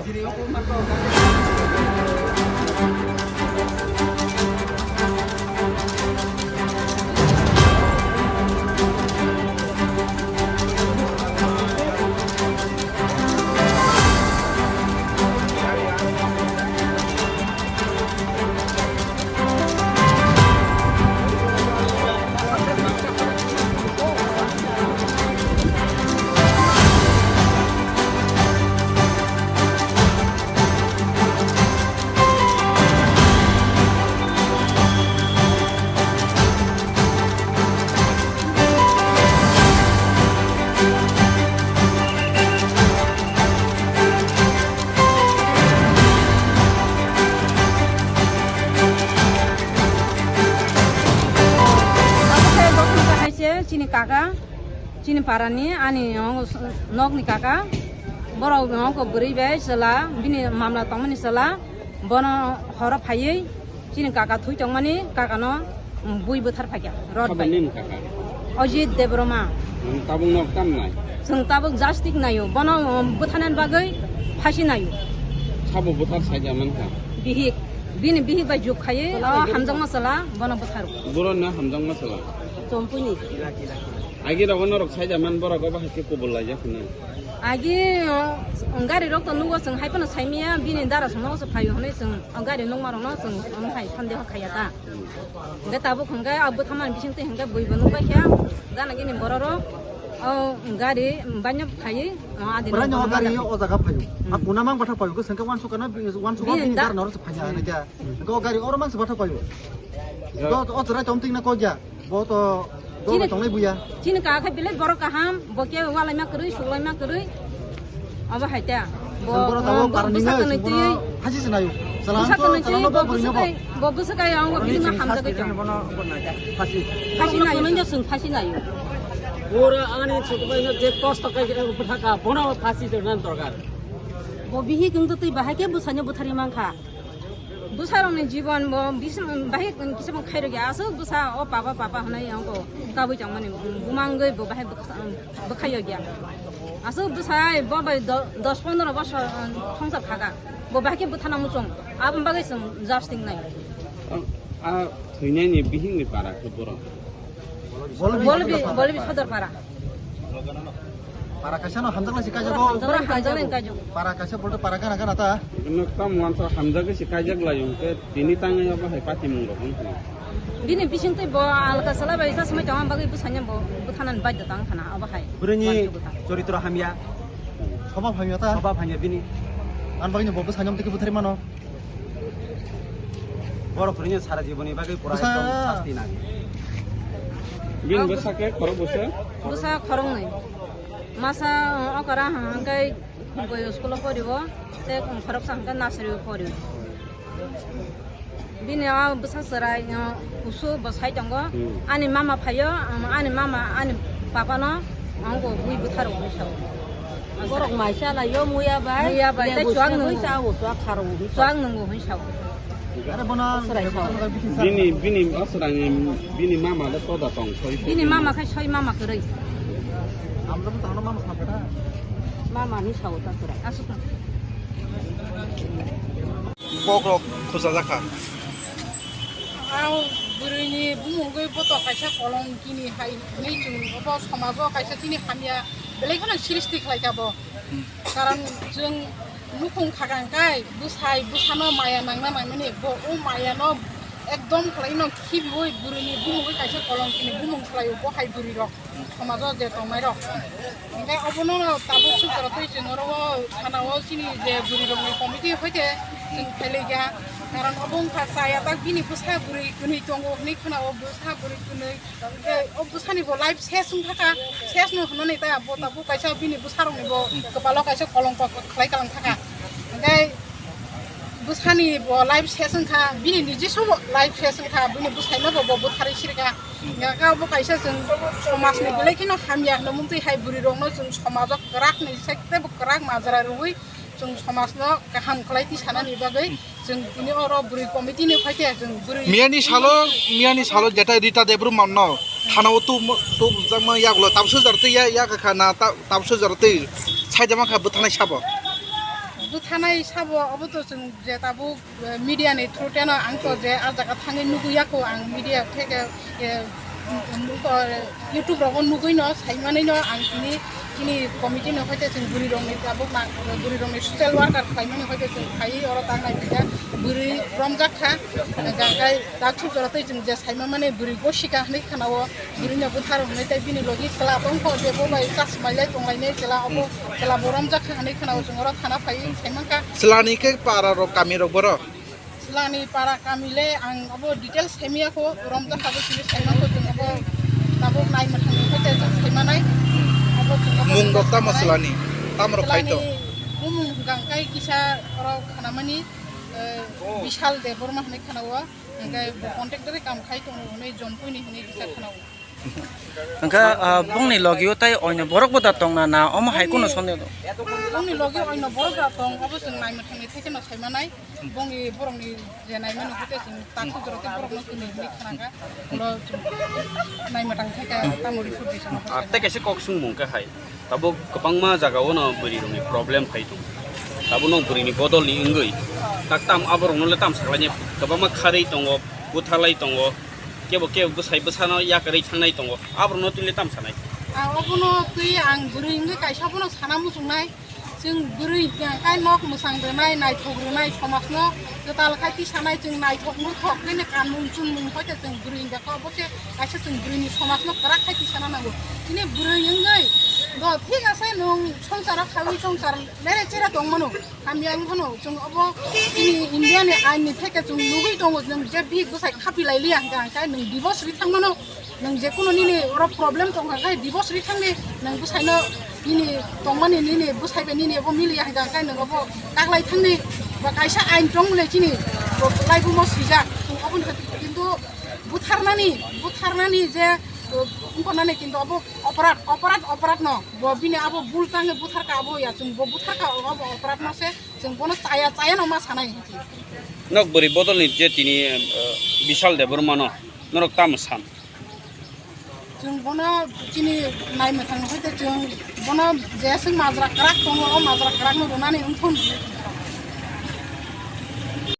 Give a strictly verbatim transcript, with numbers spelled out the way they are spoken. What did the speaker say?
Abo khe bo khe hai se chini kaka, chini parani, ani nok ni kaka. Borok nok bwrwi bai chwla, bini mamla tongmani chwla, bono horo phaiwi chini kaka thwi tongmani, kakano, um, bui bwthar phaikha, rot bai. Sabo nini kaka? Ajit Debbarma. Nini tabuk nok tam nai? Chwng tabuk justice naio, bono, um, bwtharnani bagwi phasi naio. Sabo bwthar saida mankha? Bihik, bini bihik bai juk khaiwi, o hamjakma chwla, bono bwtharo. Borokno hamjakma chwla? Chompui ni. Agi rogo norok saida man borok obo hai khe kubul laijak hwnwi. Agi, o, gari rok to nugo chwng hai phano saimaya, bini dara songno se phaio hwnwi chwng o gari nukma rokno chwng omo hai sandeho khaiya ta. Hwnkhe tabuk hwnkhe a bwthamani bisingtwi hwnkhe buibo nukbaikha gana gini bororok o gari baino phaiwi o adino. Bwrani o gari o jaga phaio. A kuna mang bathak phaio, hwnkhe uansukha na, uansukha bini dara norok se phaiya hwnwi khe. Hwnkhe o gari oro mang se bathak phaio. O chwrai tongtwina kok ya. Bo to dol bai tongnai buya. Chini kaka khe belai borok kaham, bo khe walaima kwrwi, suklaima kwrwi. Abo hai ta. Bo, borok abo bo para bwsa ningo, kwnwi twi. Phasi se nayo. Bwsa kwnwi twi, bo bwsa kai, bo bwsa kai ang bo bini ma hamjagwi tong. Phasi. Phasi nayo. Phasi nayo. Pura ani chukbai no je kosto kai bwthaka, bono phasi se nan dorkar. Bo bihik wng twi bahai khe bwsano bwtharwi mankha. Bwsarokni jibon bo bisim-, bahai kisa bo khairokya. Aswk bwsa o papa, papa hwnwi ongko kabui tongmani, bumangwi bo bahai bwkha-, bwkhaiyokya. Aswk bwsa ai bo bai do-, dos pondro bosor, um, songsar khaka. Bo bahai khe bwthana muchung. Aboni bagwi chwng justice nai. A, a thwinaini bihikni para khe borok? Bolbi, Bolbi Sodor para. Para kaisa no hamjak lai si kaijak o. Para hamjak lai kaijak. Para kaisa bolte para gana gana ta. Ino tam wansa hamjak si kaijak lai hwnkhe tini tangwi abo hai patimung rok wngkha. Bini bisingtwi bo alka sala bai sa swmai tongma bagwi bwsanya bo bwthanani baidya tang khana abo hai. Bwrwini choritro hamya. Swbab hamya ta. Swbab hamya bini. An bagwi bo bwsanya tiki bwthari mano. Borok kwrwini sara jiboni bagwi pura ekdom sasti nang. Bini bwsa khe khorok bwsa? Bwsa khoroknwi. Masa, uh, okra hwnkhe Khumkoi school-o porio, tei khoroksa hwnkhe nursery-o porio. Bini o bwsa chwrai, uh, kusu bo sai tongo. Hmm. Ani mama phaio, um, ani mama, ani papano, ang bo bui bwtharo bui sao. Borok mai chalaio, muya bai. Muya bai, tei chuak nungo. Chuak nungo hwn sao. Bini, bini aswrangni, bini mama le koda tong soi. Bini mama khai soi mama kwrwi. Mama ni sao ta kwrwi. Aswk. Bokrok khujajak kha. Ang bwrwini bumungwi boto kaisa kolom kini hai hinwi chwng obo somajo kaisa chini hamya belai kheno srishti khlai kha bo. Karon chwng nukhung khakang kai bwsai bwsano maya nangna nangmani bo o mayano ekdom khlaino khibiwi bwrwini bumungwi kaisa kolom kini bumung khlaio bo hai bwrwirok. Somajo je tongnairok. Hwnkhe obono tabuk sukjora twi chwng oro o thana o chini je bwrwirokni committee hoite chwng phailaikha. Karon obo wngkha chaya tak bini bwsa bwrwi kwnwi tongo hwnwi khna o bwsa bwrwi kwnwi. Hwnkhe o bwsani bo life ses wngkha kha, ses no hwnwi ta bo tabuk kaisa bini bwsarokni bo kwpalo kaisa kolongko khlai kalang thaka. Hwnkhe bwsani bo life ses wngkha, bini niji sobo life ses wngkha, bini bwsaino bo bo bwtharwi sirikha. Hwnkhe abo kaisa chwng somajni belai kheno hamya hwnwi mungtwi hai bwrwirokno chwng somajo kwrak ni sai teibo kwrak majra rwui chwng somajno kaham khlai twi sanani bagwi chwng tini oro bwrwi committee ni phaikhe chwng bwrwi miyani salo, miyani salo jetai Rita Debbarma no thana o tu, tu jakma yagulo tabso jar twi ya, ya kha na ta, tabso jar twi saida mankha bwthanai sabo. Bwtharnai sabo obo to chwng je tabuk, eh, media ni through teno ang to je a jaga thangwi nugwi ya kho, ang media theke, eh, um, um, to, eh, YouTube rogo nugwi no saimani no ang tini, tini committee no hoite chwng bwrwi rok ni tabuk na, bwrwi rok ni social worker khlaimani hoite chwng phaiwi oro tangnai phaikha, bwrwi romjak kha, jangkai dak thuk jora tei chwng je saima mani bwrwi gosika hinwi khana o. Bwrwino bwthar hwnwi tei bini logi chwla tongkho, je bo bai chasmai lai tonglainai chwla, obo chwla bo romjak kha hwnwi khwnao, chwng oro thana phaiwi saimankha. Chwlani khe para rok, kami rok boro? Chwlani para kami le ang obo details saimaya kho, romjak kha bo sini saimankho, chwng obo tabuk nai mwthangni khe chwng saimanai. Obo chwng obo Mung rok tamo saimanai. Chwlani? Tamo rok khai to? Chwlani bumung hwnkha khe kisa oro khanamani, eh, Bishal Debbarma hwnwi khwnao. Hwnkhe bo contractor-ni kam khai tongo hwnwi Jompui ni hwnwi kisa khwnao. Hwnkhe, ah, bongni logio tai oino borok bo da tongna na omo hai kheno sondeho dong? Bongni logio oino borok da tong, obo chwng naimwthangni theke no saimanai. Bongni borokni je naimani hwnkhe chwng takhuk jora tei borokno kwnwi hwnwi khnakha. Ulo chwng naimwthang theke tamo report bai chwng. Ah, tei kaisa kok swngmung khe hai. Tabuk kwbangma jagao no bwrwi rokni problem phai tongo. Tabuk no bwrwini bodolni wngwi tak tam aborokno le tam saklainai, kwbangma kharwi tongo, butharlai tongo, kebo kebo bwsai bwsano yakarwi thangnai tongo, aborokno twi le tam sanai? Ang obono twi ang bwrwi wngwi kaisa bono sana muchungnai. Chwng bwrwi hwnkha khe nok mwchang rwnai, naithok rwnai, somajno kwtal khai twi sanai, chwng naithok nuthok khe kanmung chunmung hoi khe chwng bwrwi hwnkha khe obo se kaisa chwng bwrwini somajno kwrak khai twi sana nango. Chini bwrwi wngwi do thik ase, nwng songsaro khawi songsar lere chere tongmano, hamya wng phano chwng obo chini India ni ain ni theke chwng nugwi tongo, nwng je bihik bwsai khapi lai liya hwnkha hwnkhe nwng divorce ri thangmano, nwng je kuno nini oro problem tongkha khe divorce ri thangdi, nwng bwsaino nini tongmani nini bwsai bai nini obo miliya hwnkha hwnkhe nwng obo kaklai thangdi, ba kaisa ain tong le chini laibumo swijak, chwng obo kintu butharnani, butharnani je, uh, wngkha nani kintu obo oporad, oporad, oporad no. Bo bini abo bul tangwi butharkha abo ya, chwng bo butharkha abo oporad no se, chwng bono chaya, chaya no ma sanai hinwi. Nok bwrwi bodolni je tini, uh, Bishal Debbarma no norok tamo san? Chwng bono chini naimwthang hoi tei chwng bono je swk majra kwrak tongo, o majra kwrak no rwnani wngthun.